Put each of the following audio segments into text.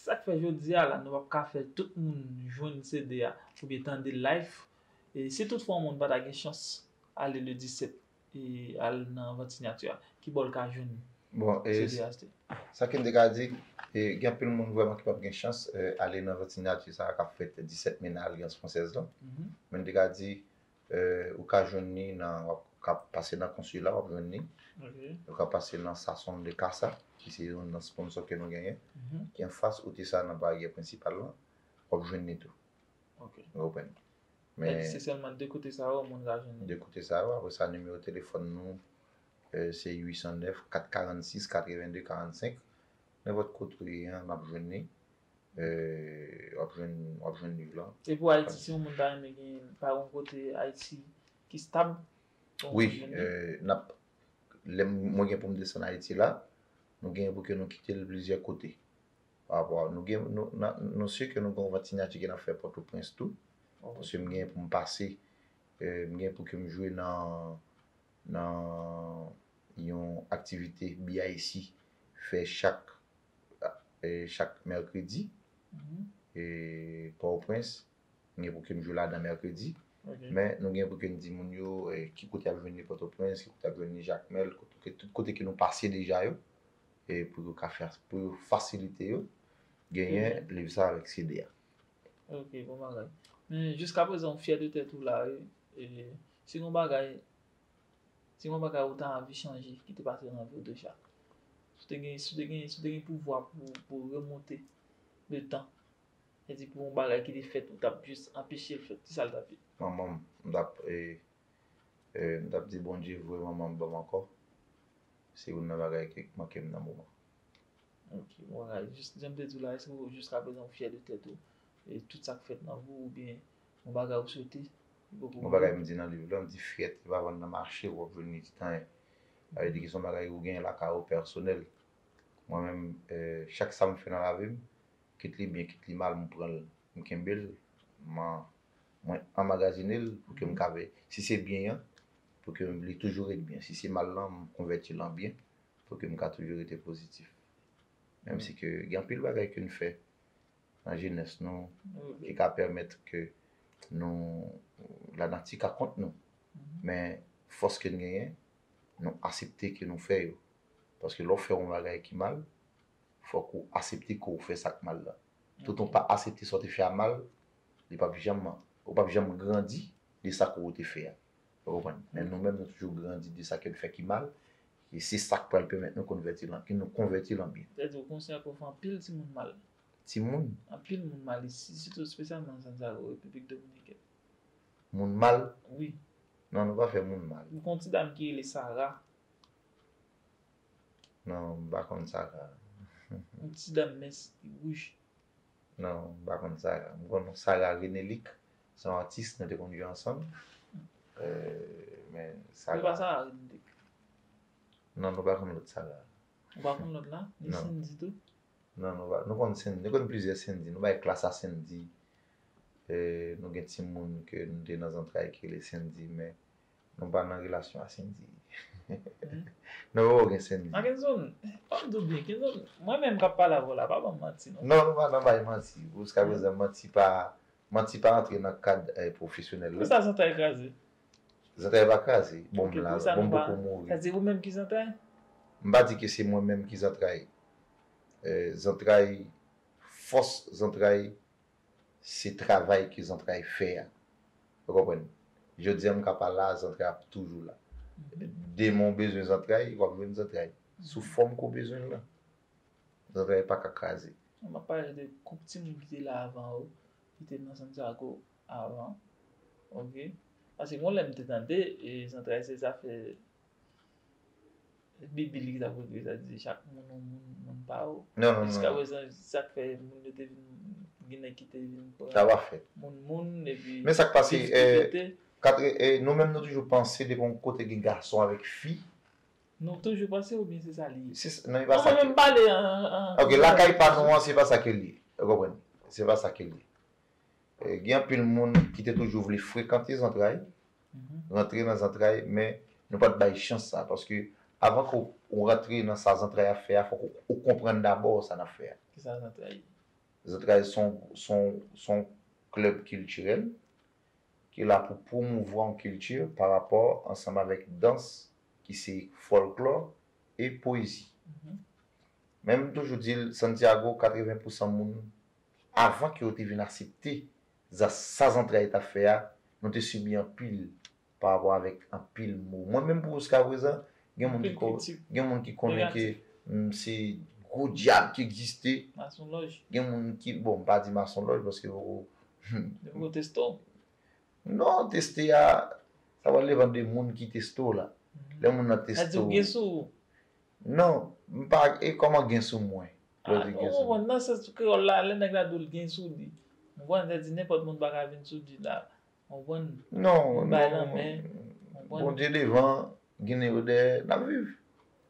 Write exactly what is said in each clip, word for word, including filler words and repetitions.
Sa k fè jodi a la, nou p ap ka fè tout moun jwenn C D a oubyen tande l live. E si toutfwa yon moun pa ta gen chans ale le disèt e al nan vant sinyati a, ki bò l ka jwenn Bon, e, C D a achte? Sa ke m te ka di, e, gen anpil moun vrèman ki p ap gen chans e, ale nan vant sinyati sa a k ap fèt disèt me nan Alyans Fransèz lan. Mhm. Men m te ka di, e, ou ka jwenn li nan, w ap ka pase nan konsila, w ap jwenn li. Ok. Ou ka pase nan Sazón de Casa, ki se youn nan sponsò ke nou genyen, Mhm. ki anfas wout sa nan baryè prensipal lan, w ap jwenn li tou. Ok. Ou konprann? Men Men se sèlman de kote sa yo moun ka jwenn li. De kote sa yo, apre sa, nimewo telefòn nou, e, se uit san nèf, kat karannsis, katrevenndez, karannsenk. Nenpòt kote ou ye an, n ap jwenn li. E, w ap jwenn, w ap jwenn liv lan. E pou Ayiti, si yon moun ta renmen gen, pa yon kote Ayiti ki stab, pou Wi, moun jwenn li? e, n ap, lè m- mwen gen pou m desann Ayiti la, nou gen pou ke nou kite l plizyè kote. Pa rapò, nou gen, nou, nan- nou si ke nou gen yon vant sinyati ke n ap fè Pòtoprens tou, Ok. Paske m gen pou m pase, e, m gen pou ke m jwe nan, nan yon aktivite B I C fè chak, e, chak mèkredi, Mhm. e, Pòtoprens. M gen pou ke m jwe ladan mèkredi. Ok. Men nou gen pou ke n di moun yo, e, ki kote y ap jwenn li Pòtoprens, ki kote y ap jwenn li Jakmèl, kote, tout kote ke nou pase deja yo, e, pou yo ka fè, pou yo fasilite yo genyen liv sa avèk C D a. Ok, bon bagay. Men jiskaprezan ou fyè de tèt ou la, wi. E, si gon bagay, si gon bagay ou ta anvi chanje, ki te pase nan vi w deja. Si w te gen, si w te gen, si w te gen pouvwa pou, pou remonte le tan, e di pou yon bagay ki te fèt, ou t ap jis anpeche l fèt, ki sa l t ap ye? Manman m, m t ap, e, e, m t ap di Bondye voye manman m ban m ankò. Se youn nan bagay ki manke m nan moman. Ok, bon bagay. Jis, jan m te di w la, èske w jiskaprezan ou fyè de tèt ou? E tout sa k fèt nan vi w oubyen yon bagay ou swete? Yon bagay m di nan liv la, m di fyète pa vann nan mache, w ap jwenn li titanyen. Sa vle di ki se yon bagay ou genyen lakay ou pèsonèl. Mwen menm, e, chak sa m fè nan lavi m, kit li byen, kit li mal, m pran l, m kenbe l, m, mwen anmagazine l pou ke m ka veye. Si se byen an, pou ke li toujou ret byen. Si se mal lan, m konvèti l an byen, pou ke m ka toujou rete pozitif. Menm si ke gen anpil bagay ke n fè nan jenès nou, ki ka pèmèt ke nou, lanati ka kont nou. Men fòs ke n genyen, nou asepte ke nou fè yo. Paske lè w fè yon bagay ki mal, fòk ou asepte ke w fè sa k mal la. Tout ou pa asepte sa w te fè a mal, li p ap janm, ou p ap janm grandi de sa ke w te fè a. Ou konprann? Men nou menm, nou toujou grandi de sa ke n fè ki mal, e se sa k pral pèmèt nou konvèti l an, ke nou konvèti l an byen. Sètadi, ou konsyan ke w fè anpil timoun mal. Timoun? Anpil moun mal isi, sitou espesyalman Santiago, Repiblik Dominikèn. Moun mal? Wi. Non, nou pa fè moun mal. Ou konn ti dam ki rele Sara? Non, m pa konn Sara. Yon ti dam mens ki wouj. Non, m pa konn Sara. M konn Sara Renelik, se yon atis, nou te konn jwe ansanm. Euh, men Sara. Nou pa Sara Renelik. Non, nou pa konn lòt Sara. Ou pa konn lòt la? Ni Cindy tou? Non, nou pa, nou konn Cindy, nou konn plizyè Cindy, nou bay klas a Cindy. Euh, nou gen timoun ke nou te nan zantray ki rele Cindy, men nou pa nan relasyon a Cindy. Nou poko gen Cindy. A Kenson, pa m di w byen, Kenson, mwen menm k ap pale avè w la, pa ban m manti non. Non, nou pa nan bay manti. Jiska prezan, manti pa, manti pa antre nan kad, eh, pwofesyonèl la. Poukisa zantray kraze? Zantray pa kraze. Bonm la, bonm poko mouri. Sa di ou menm ki zantray? M pa di ke se mwen menm ki zantray. Eh, zantray, fòs zantray, se travay ke zantray fè a. Ou konprann? Jodi a m ka pa la, zantray ap toujou la. Demen w bezwen zantray, w ap jwenn zantray. Sou fòm ke w bezwen l lan. Zantray pa ka kraze. M ap pale de koup timoun ki te la avan ou, ki te nan Santiago avan. Ok? Paske gon lè m te tande, e zantray se zafè Bib li ki t ap regle sa, di chak moun yon moun, moun pa ou. Non, non, non. Jiska prezan, sa k fè moun yo te vin, gen nèg ki te vin pran moun, moun, epi... Men sa k pase, eh, kat-, eh, nou menm nou toujou panse depi yon kote gen gason avèk fi. Nou toujou panse oubyen se sa li ye? Non, e pa sa ke... Mwen menm pale an, an... Ok, lakay pa nou an, se pa sa ke li ye. Ou konprann? Se pa sa ke li ye. Eh, gen anpil moun ki te toujou vle frekante zantray, rantre nan zantray, men nou pa t bay chans sa, paske avan ke w rantre nan sa zantray ap fè a, fòk ou, ou konprann dabò sa n ap fè a. Kisa zantray ye? Zantray se yon, se yon, se yon klèb kiltirèl ki la pou pwomouvwa yon kilti pa rapò ansanm avèk dans, ki se fòlklò e poezi. Men m toujou di l, Santiago, katreven pousan moun, avan ke yo te vin aksepte sa, sa Zantray t ap fè a, nou te sibi anpil pa rapò avèk anpil mo. Mwen menm pou jiska prezan, gen moun ki, gen moun ki konnen ke m se gwo dyab ki egziste. Masonlòj. Gen moun ki, bon, m pa di masonlòj paske yo poko teste w. Non, teste a, sa pral depann de moun ki teste w la. Lè moun nan teste w. Sa di w gen sou ou. Non, m pa, e kòman gen sou mwen? Lè w di gen sou mwen. Nan sans kreyòl la, lè nèg la di w l gen sou li. Ou konprann, sa di nenpòt moun pa ka vin sou li la. Ou konprann? Non, non. Bondye devan, Ginen yo dèyè, n ap viv.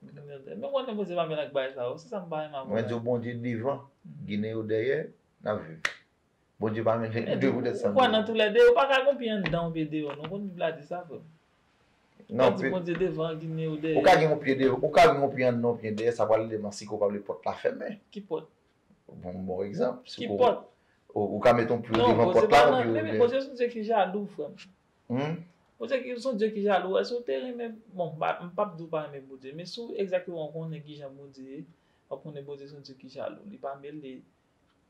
Men ou konnen Bondye pa mele ak bagay sa yo, se sa m pa renmen avè w la. Mwen di w Bondye devan, Ginen yo dèyè, n ap viv. Bondye pa mele de poutèt sa. Ou kwè nan toulède, ou pa ka gon pye anndan, yon pye deyò, non, konn Bib la di sa, frè m. Non, di Bondye devan, Ginen yo dèyè. Ou ka gen yon pye devan, ou ka gen yon pye anndan, yon pye dèyè, sa pral depann si ke w pa vle pòt la fèmen. Ki pòt? Bon, bon egzanp. Ki pòt? Ou, ou ka met yon pye devan pòt la, yon pye dèyè. Non, Bondye pa nan, men Bondye se yon Dye ki jalou, frè m. Bondye ki, se yon Dye ki jalou. Èske w te renmen, bon, m pa, m p ap di w pa renmen Bondye, men si w egzakteman w konnen kijan Bondye ye, w ap konnen Bondye se yon Dye ki jalou. Li pa mele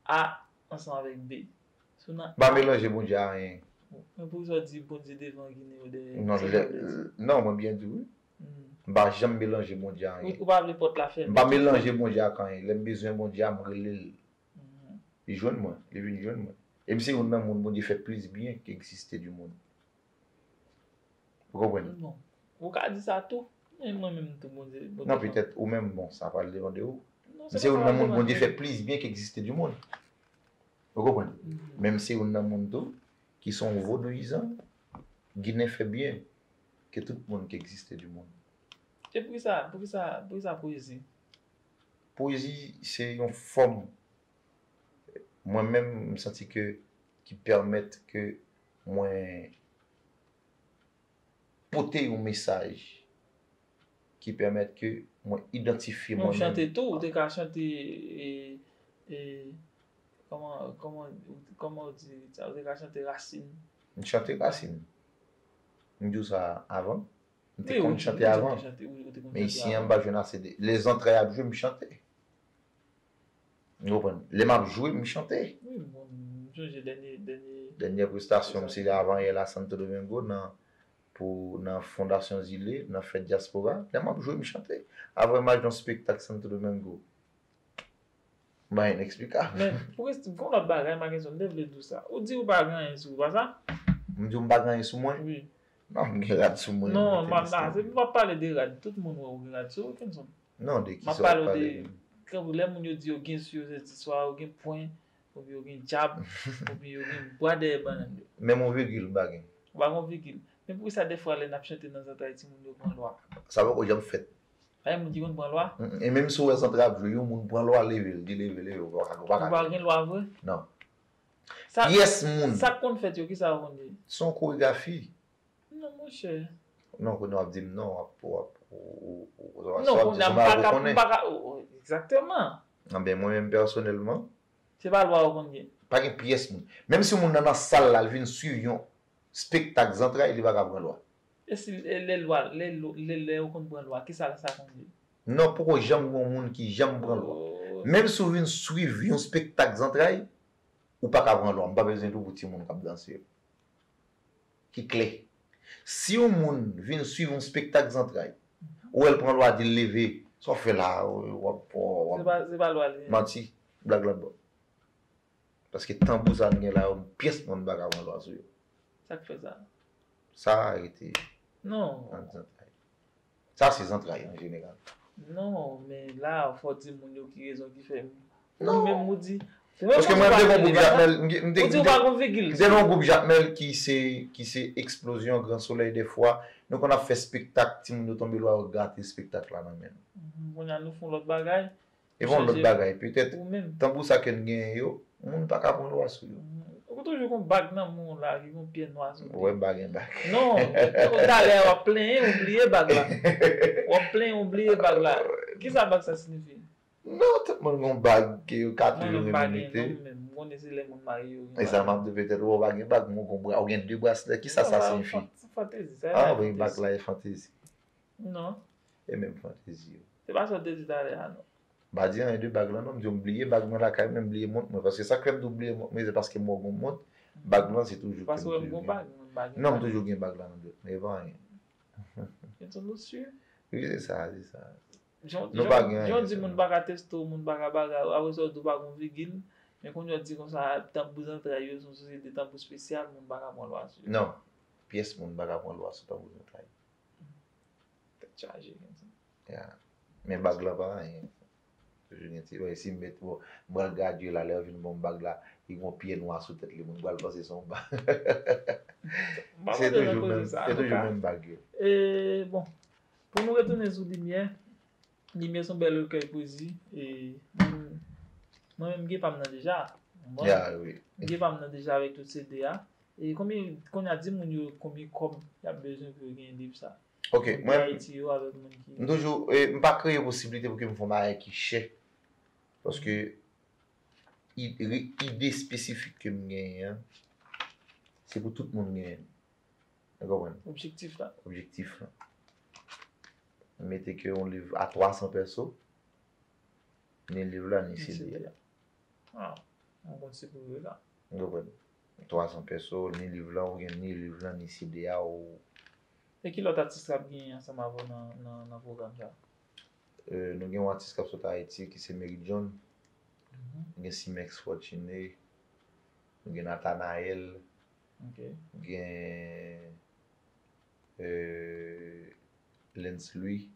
A ansanm avèk B. Si w nan A. M pa melanje Bondye a anyen. Men poukisa w di Bondye devan, Ginen yo dèyè? Non, non, mwen byen di w wi. M pa janm melanje Bondye a anyen. Ou pa vle pòt la fèmen. M pa melanje Bondye ak anyen. Lè m bezwen Bondye a, m rele l. Li jwenn mwen, li vin jwenn mwen. E m se youn nan moun Bondye fè plis byen ki egziste di moun. Ou konprann? Bon, ou ka di sa tou, men mwen menm tou Bondye, Bondye. Non, petèt ou menm, bon, sa pral depann de ou. M se youn nan moun Bondye fè plis byen ki egziste di moun. Ou konprann? Men m se youn nan moun tou ki se yon vodouyizan, Ginen fè byen ke tout moun ki egziste di moun. E poukisa, poukisa, poukisa pwezi? Pwezi se yon fòm, mwen menm, m santi ke, ki pèmèt ke mwen pote yon mesaj ki pèmèt ke mwen idantifye mwen menm. Men w chante tou, ou te ka chante, e, e, kòman, kòman, kòman w di sa, ou te ka chante rasin. M chante rasin. M di w sa avan. M te konn chante avan. Men isi a, m pa jwenn ase de. Lè Zantray ap jwe, m chante. Ou konprann? Lè m ap jwe, m chante. Wi, bon, m sonje dènye, dènye. Dènye prestasyon m, se avanyè la, Santo Domingo, nan, pou, nan Fondasyon Zile, nan fèt dyaspora. Lè m ap jwe, m chante. Avanyè m al jwe yon spektak Santo Domingo. M pa gen eksplikasyon. Men, pou res-, gon lòt bagay, Mackenson, m te vle di w sa. Ou di ou pa gen anyen sou ou, pa sa? M di w m pa gen anyen sou mwen? Wi. Non, m gen rad sou mwen. Non, m ap, se, m p ap pale de rad. Tout moun wè ou gen rad sou ou, Kenson. Non, de kisa w ap pale menm? M ap pale w de, tankou lè moun yo di yo gen sou yo, se ti swa yo gen pwen, oubyen yo gen djab, oubyen yo gen bwa dèyè bannann yo. Menm yon vigil m pa gen. Ou pa gen yon vigil. Men poukisa dèfwa lè n ap chante nan zantray timoun yo pran lwa? Sa poko janm fèt. Pa gen moun ki konn pran lwa? Mm, mm. E menm si w wè zantray ap jwe, yon moun pran lwa, leve l, di leve, leve, ou pa ka, ou pa ka. Ou pa gen lwa vre? Non. Sa, pyès moun. Sa k konn fèt yo, kisa yo konn ye? Se yon koregrafi. Non, monchè. Non, kounye a w ap di m non, w ap, w ap, ou, ou, ou, ou, non, kounye a m pa ka, m pa ka, o, o, egzakteman. Anben, mwen menm pèsonèlman. Se pa lwa ou konn gen. Pa gen pyès moun. Menm si yon moun nan, nan sal la, l vin swiv yon spektak zantray, li pa ka pran lwa. E si, e lè lwa, lè, lè, lè ou konn pran lwa, kisa sa konn ye? Non, poko janm gen yon moun ki janm pran lwa. Oh. Menm si w vin swiv yon spektak zantray, ou pa ka pran lwa. M pa bezwen tou pou timoun k ap danse yo. Ki klè. Si yon moun vin swiv yon spektak zantray, ou wè l pran lwa, di l leve, sa w fè la, w ap, w ap. Se pa, se pa lwa li ye. Manti, blag la bò. Paske tanbou sa n gen la yo, pyès moun pa ka pran lwa sou yo. Sa k fè sa? Sa a rete. Non. An zantray. Sa se zantray an jeneral. Non, men la, fò w di moun yo ki rezon ki fè. Non. Ou menm ou di. Ou menm ou pa gen gwoup Jakmèl, m te, m te, m te gen yon gwoup Jakmèl ki se, ki se eksplozyon, gran solèy dèfwa. Nou konn ap fè spektak, timoun yo tonbe lwa, yo gate spektak la nan men nou. Mhm, kounye a nou fè yon lòt bagay. E pa yon lòt bagay, petèt, tanbou sa ke n genyen yo, moun pa ka pran lwa sou yo. Mhm. Ou toujou gon bag nan men w la, ki gon pyè nwa sou li. Ou wè bag gen bag. Non, ou talè w ap plenyen, ou bliye bag la. W ap plenyen, ou bliye bag la. Kisa bag sa siyifi? Non, tout moun gen yon bag ke yo ka toujou renmen mete. Mwen menm m pa gen non, mwen menm, m konnen se lè moun marye yo gen bagay. E sa m ap di, petèt ou pa gen bag, men ou gen bra, ou gen de braslè, kisa sa siyifi? Fantezi, sa e fantezi. Ah, wi, bag la e fantezi. Non. E menm fantezi yo. Se pa sa w te di talè a non. M pa di anyen de bag lan non, m di w m bliye bag mwen lakay mwen, m bliye mont mwen. Paske sa k fè m di w m bliye mont mwen, se paske m wè w gen yon mont, bag lan se toujou ke m toujou gen. Paske w wè m gen yon bag, mwen m pa gen bag. Non, m toujou gen bag la nan dwèt mwen, e pa anyen. Gen tout lustre. Wi, se sa, se sa. Nou pa gen anyen. Jan w di moun pa ka teste w, moun pa ka bagay, apre sa w di w pa gen yon vigil, men kounye a w di konsa tanbou zantray yo se yon sosyete tanbou espesyal, moun pa ka pran lwa sou yo. Non, pyès moun pa ka pran lwa sou tanbou zantray. Tèt chaje, gen sa. Ya. Men bag la pa anyen. Toujou gen ti, wi, si m met, bon, m pral gradye la, lè yo vin ban m bag la, li gen yon pye nwa sou tèt li, moun pral panse se yon bag. Se toujou menm, se toujou menm bag yo. E, bon, pou nou retounen sou limyè, limyè se yon bèl rekèy pwezi, e, mwen, mwen menm m gen pa m nan deja, w konprann? Ya, wi. M gen pa m nan deja avèk tout CD a. E konbyen, kounye a di moun yo konbyen kòb y ap bezwen pou yo genyen liv sa? Ok, mwen, m toujou, e, m pa kreye posiblite pou ke m fè yon bagay ki chè. Paske, ide espesifik ke m genyen an, se pou tout moun genyen l. Ou konprann? Objektif la. Objektif la. M mete ke yon liv a twa san pèso, ni liv la, ni CD a. Ah, m konn se pou yo la. Ou konprann? Twa san pèso, ni liv lan, ou gen ni liv lan, ni CD a, ou. E ki lòt atis k ap genyen ansanm avè w nan, nan, nan pwogram sa? Euh, nou gen yon atis k ap sot Ayiti ki se Mary John. Nou gen Simex Fortuné. Nou gen Nathanaël. Ok. Gen euh, Lens Louis.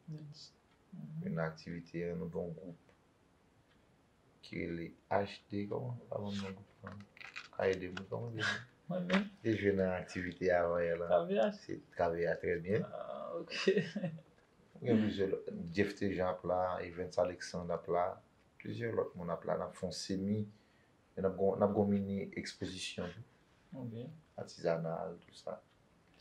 Lens. Gen nan aktivite an, nou gen yon gwoup ki rele H D, kòman? Pa ban m non gwoup lan. Ka ede m wi, kòman li rele? Mwen menm. Te jwe nan aktivite avan yè lan. Travè H. Se Travè H, trè byen. Ah, ok. Gen plizyè lòt. Jeff Tejan ap la, Evens Alexandre ap la. Plizyè lòt moun ap la. N ap fè yon semi. E n ap gon, n ap gon mini ekspozisyon tou. Ok. Atizanal, tou sa.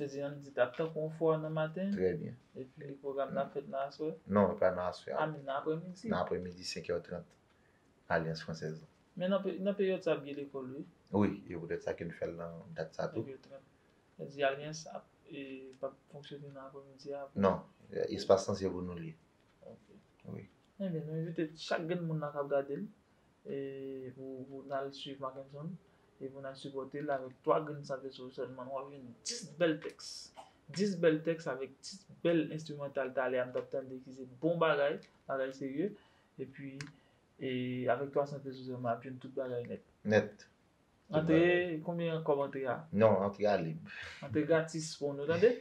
Sezi an di t ap tankou yon fwa nan maten. Trè byen. Epi pwogram nan fèt nan aswè? Non, e pa nan aswè a. A, men nan aprèmidi? Nan aprèmidi, senk è trant. Alyans Fransèz lan. Men nan pe-, nan peryòd sa ap gen lekòl, wi. Wi, e poutèt sa ke n fè l nan dat sa tou. Senk è trant. Sa di Alyans ap, e, p ap fonksyone nan aprèmidi a pou. Non, espas lan se pou nou l ye. Ok. Wi. Ebyen, nou envite chak grenn moun nan k ap gade l. E pou, pou n al swiv Mackenson, e pou n al sipòte l avèk twa grenn san peso sèlman, w ap jwenn dis bèl tèks. Dis bèl tèks avèk dis bèl enstrimantal talè a m t ap tande ki se bon bagay, bagay serye. Epi, e avèk twa san peso sèlman, w ap jwenn tout bagay nèt. Nèt. Tout bagay. Antre, konbyen kòb antre a? Non, antre a lib. Antre gratis pou nou, tande?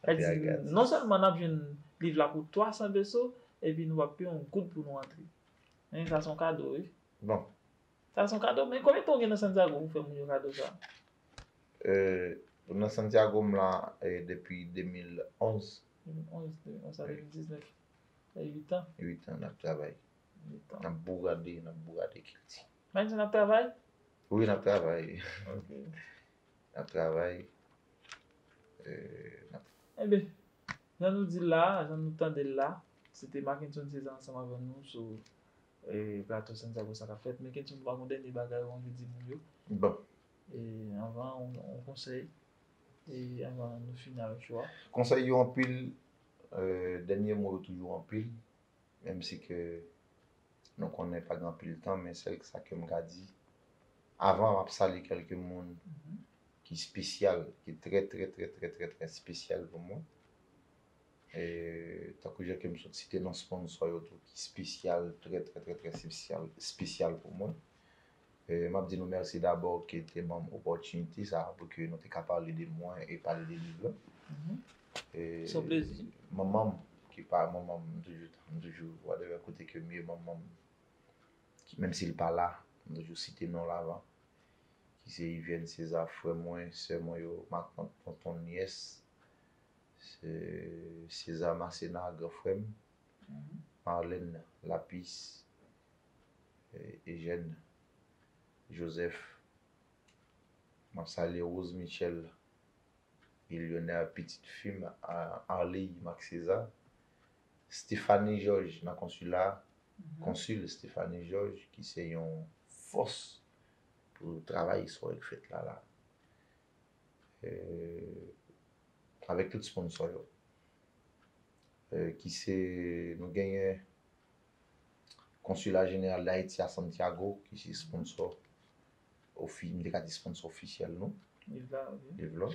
Sa di, non sèlman n ap jwenn liv la pou twa san peso, epi nou p ap peye yon goud pou nou antre. Men sa se yon kado, wi. Bon. Sa se yon kado, men konbyen tan w gen nan Santiago pou fè moun yo kado sa? Euh, nan Santiago m la, eh, depi de mil onz. De mil onz, de mil onz a de mil diznèf. Sa fè uit an. Uit an n ap travay. Uit an. N ap bourade, n ap bourade kilti. Menm si n ap travay? Wi, n ap travay. Ok. N ap travay. Euh, n ap. Enben, jan nou di l la, jan nou tande l la, se te Mackenson César ansanm avè nou sou, e, plato Santiago Sa K Ap Fèt. Mackenson, ou pa gon dènye bagay ou anvi di moun yo? Bon. E, anvan, yon, yon konsèy, e, anvan nou fini avèk show a? Konsèy yo anpil, euh, dènye mo yo toujou anpil. Menm si ke nou konnen pa gen anpil tan, men sèl sa ke m ka di, avan m ap salye kèlke moun ki espesyal, ki trè, trè, trè, trè, trè, trè espesyal pou mwen. E, tankou jan ke m sot site non sponsò yo tou, ki espesyal, trè, trè, trè, trè espesyal, espesyal pou mwen. E, m ap di nou mèsi dabò ke te ban m opòtinite sa a pou ke nou te ka pale de mwen e pale de liv la. E, manman m, ki pa manman m, m toujou, m toujou, whatever kote ke m ye, manman m, ki, menm si l pa la, m toujou site non l avan, ki se Yvienne César, frè mwen, sè mwen yo, matant, tonton, nyès, se César Masséna, gran frè m, Marlène Lapis, e, Eugène Joseph. M ap salye Rose Michel, Eleonore, pitit fi m, a, Arley Marc César, Stéphanie Georges nan konsila, Konsil Stéphanie Georges, ki se yon fòs pou travay sa w wè k fèt la la. Euh, avèk tout sponsò yo. Euh, ki se, nou genyen Konsila Jeneral d Ayiti a Santiago, ki se sponsò ofi-, m te ka di sponsò ofisyèl nou. Liv la, wi. Liv la.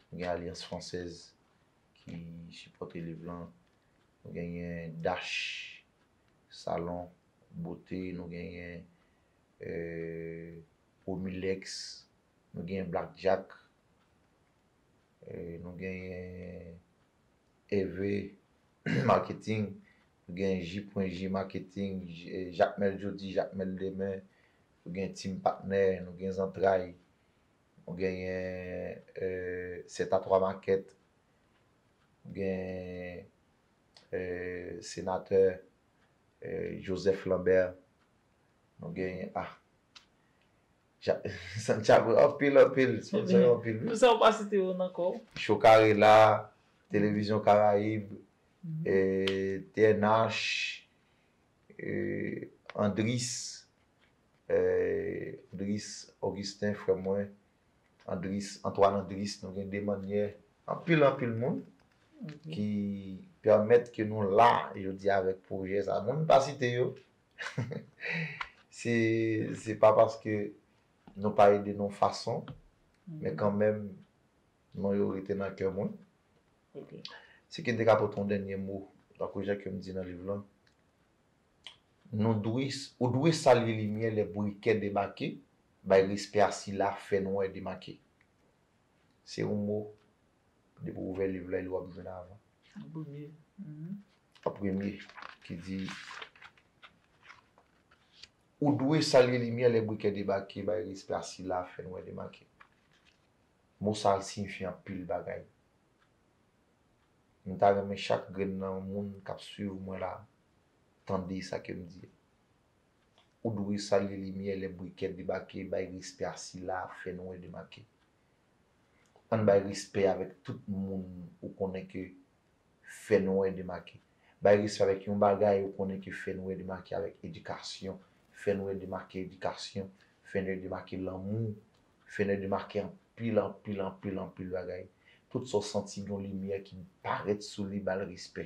Nou gen Alliance Française ki sipòte liv lan. Nou genyen Dash Salon Bote, nou genyen, euh, Promilex, nou genyen Black Jack, euh, nou genyen Eve Marketing, nou genyen J pwen J Marketing, J-, Jacmel jodi, Jacmel demen, nou genyen Team Partner, nou genyen Zantray, nou genyen, euh, Sept à trois Market, nou genyen, euh, Senatè, euh, Joseph Lambert, nou genyen, ah, Ja-, Santiago, anpil, anpil, sponsò yo anpil, wi. Pou sa ou pa site yo nan kò w. Chokarela, Televizyon Karayib, eh, T N H, eh, Andris, eh, Andris Augustin, frè mwen, Andris, Antoine Andris, nou gen de mannyè, anpil, anpil moun ki pèmèt ke nou la jodi a avèk pwojè sa. Moun pa site yo, se, se pa paske nou pa ede nan fason, men kanmenm, non yo rete nan kè moun. Se ke m te ka pote yon dènye mo, tankou jan ke m di nan liv lan. Nou dwe, ou dwe salye limyè lè brikè debake, bay respè a sila fènwè demake. Se yon mo, depi w ouvè liv la, li w ap jwenn avan. An premye. An premye, ki di, ou dwe salye limyè lè brikè debake, bay respè a sila fènwè demake. Mo sa a siyifi anpil bagay. M ta renmen chak grenn nan moun k ap swiv mwen la tande sa ke m di a. Ou dwe salye limyè lè brikè debake, bay respè a sila fènwè demake. Ann bay respè avèk tout moun ou konnen ke fènwè demake. Bay respè avèk yon bagay ou konnen ke fènwè demake avèk edikasyon, fènwè demake edikasyon, fènwè demake lanmou, fènwè demake anpil, anpil, anpil, anpil bagay. Tout sa w santi gen yon limyè ki parèt sou li, ba l respè.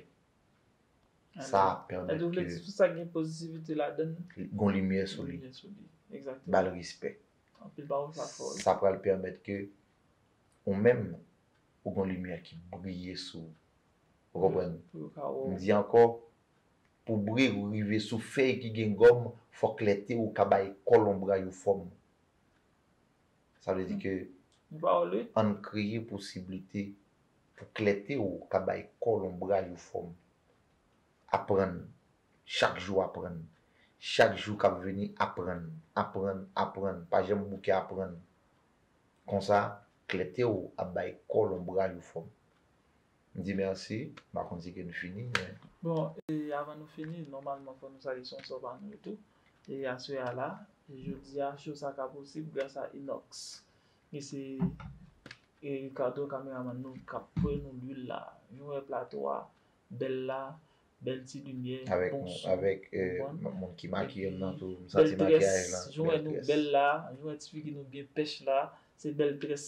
Sa ap pèmèt ke tout sa gen pozitivite ladan l, gen yon limyè sou li. Limyè sou li. Egzakteman. Ba l respè. Anpil pawòl sa fò, wi. Sa pral pèmèt ke ou menm, ou gen yon limyè ki briye sou ou. Ou konprann? Pou yo ka wè w. M di ankò, pou bri rive sou fèy ki gen gòm, fòk klète ou ka bay kò lonbray ou fòm. Sa vle di ke ann kreye posiblite pou klète ou ka bay kò lonbray ou fòm. Aprann. Chak jou aprann. Chak jou k ap vini, aprann. Aprann, aprann. Pa janm bouke aprann. Konsa, klète ou ap bay kò lonbray ou fòm. M di mèsi, m pa konn si ke n fini, men. Bon, e avan nou fini, nòmalman fò nou salye sponsò pa nou yo tou. E aswè a la, e jodi a, show sa ka posib gras a Inox. E se, e Ricardo, kameramann nou, k ap voye nou lwil la. Nou wè plato a, bèl la, bèl ti limyè, avèk, bon son, avèk, e, moun ki makiye m nan tou, m santi makiyaj la, bèl très, jan w wè nou bèl la, jan w wè ti figi nou byen pèch la, se bèl très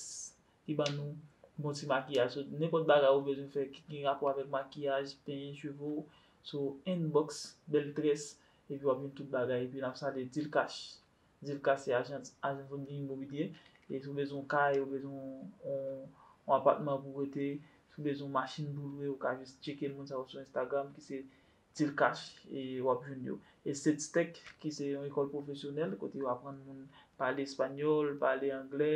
ki ban nou bon ti makiyaj. So, nenpòt bagay ou bezwen fè ki gen rapò avèk makiyaj, penyen cheve w, so, inbox Bèl Très, epi w ap jwenn tout bagay. Epi n ap salye Dilcash. Dilcash se ajans, ajans imobilye. E si w bezwen yon kay, ou bezwen yon, yon apatman pou w rete, si w bezwen yon machin pou w lwe, ou ka jis tcheke moun sa yo sou Instagram ki se Dilcash, e w ap jwenn yo. E States Tech, ki se yon ekòl pwofesyonèl, kote yo aprann moun pale espanyòl, pale anglè,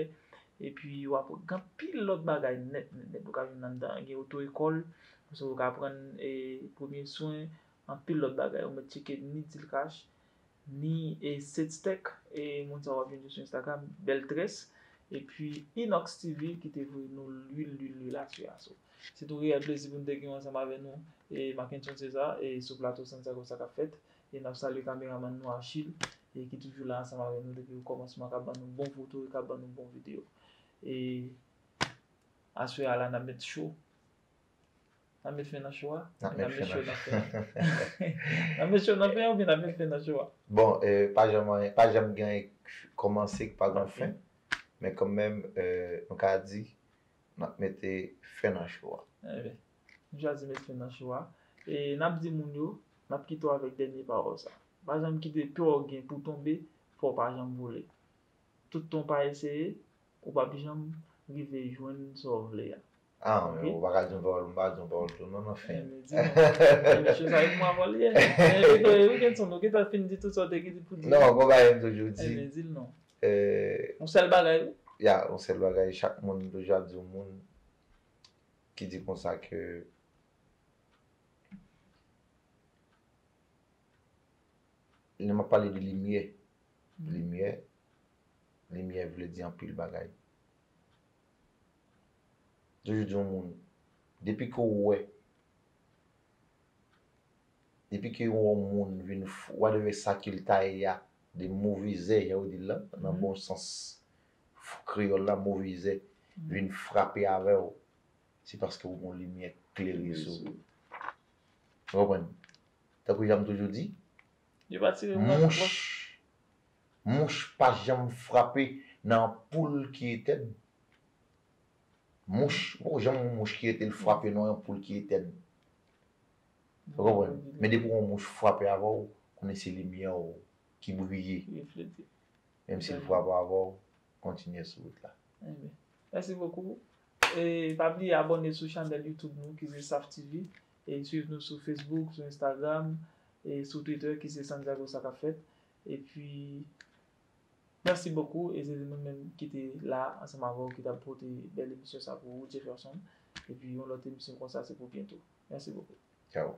epi yo aprann anpil lòt bagay nèt, nèt, nèt. Ou ka jwenn anndan, gen oto ekòl, kote yo ka aprann, e, premye swen, anpil lòt bagay. Ou mèt tcheke ni Dilcash, ni, e, States Tech, e, moun sa yo w ap jwenn yo sou Instagram, Bèl Très, epi Inox T V ki te voye nou lwil, lwil, lwil aswè a. So, se te yon reyèl plezi pou n te gen w ansanm avè nou, e, Mackenson César, e, sou plato Santiago Sa K Ap Fèt. E n ap salye kameramann nou Achille, e ki toujou la ansanm avè nou depi okòmansman, k ap ban nou bon foto, e k ap ban nou bon videyo. E aswè a la, n ap met cho. N ap met fen nan show a? N ap met fen nan show a. N ap met show nan fen an oubyen n ap met fen nan show a? Bon, eh, pa janm, pa janm gen kòmanse ki pa gen fen. Men kanmenm, eh, nou ka di, n ap mete fen nan show a. Enben, nou chwazi met fen nan show a. E n ap di moun yo, n ap kite w avèk dènye pawòl sa. Pa janm kite pè w gen pou tonbe, fò w pa janm vole. Tout tan w pa eseye, ou p ap janm rive jwenn sa w vle a. Ah, men ou pa ka di yon pawòl, m pa di yon pawòl tou non, nan fen. Enben, di non. Enben, show sa e pou mwen avè w li ye. Enben, Victor, ou gen son, ou gentan fin di tout sa w te gen pou di. Non, gon bagay m toujou di. Enben, di l non. Eh, Yon sèl bagay, wi. Ya, yon sèl bagay, chak moun, m toujou ap di yon moun ki di konsa ke lè m ap pale de limyè, limyè, limyè vle di anpil bagay. Toujou di yon moun, depi ke w wè, depi ke w wè yon moun vin, whatever sa ke l ta ye a, de movizè, jan yo di l lan, nan bon sans kreyòl la, movizè, vin frape avè w, se paske w gen yon limyè k klere sou ou. Ou konprann? Tankou jan m toujou di, Yo pa tire mwen. Mouch, mouch pa janm frape nan anpoul ki etèn. Mouch, ou poko janm wè yon mouch ki rete l frape nan yon anpoul ki etèn. Ou konprann? Men depi yon mouch frape avè w, konnen se limyè w ki briye. Reflete. Menm si l frape avè w, kontinye sou wout la. Enben, mèsi bokou. E pa bliye abòne sou chanèl YouTube nou ki se Saf T V. E swiv nou sou Facebook, sou Instagram, e sou Twitter ki se Santiago Sa K Fèt. Epi, mèsi bokou. E se nou menm ki te la ansanm avè w ki t ap pote bèl emisyon sa pou ou, Jefferson. Epi yon lòt emisyon konsa se pou byento. Mèsi bokou. Tchao.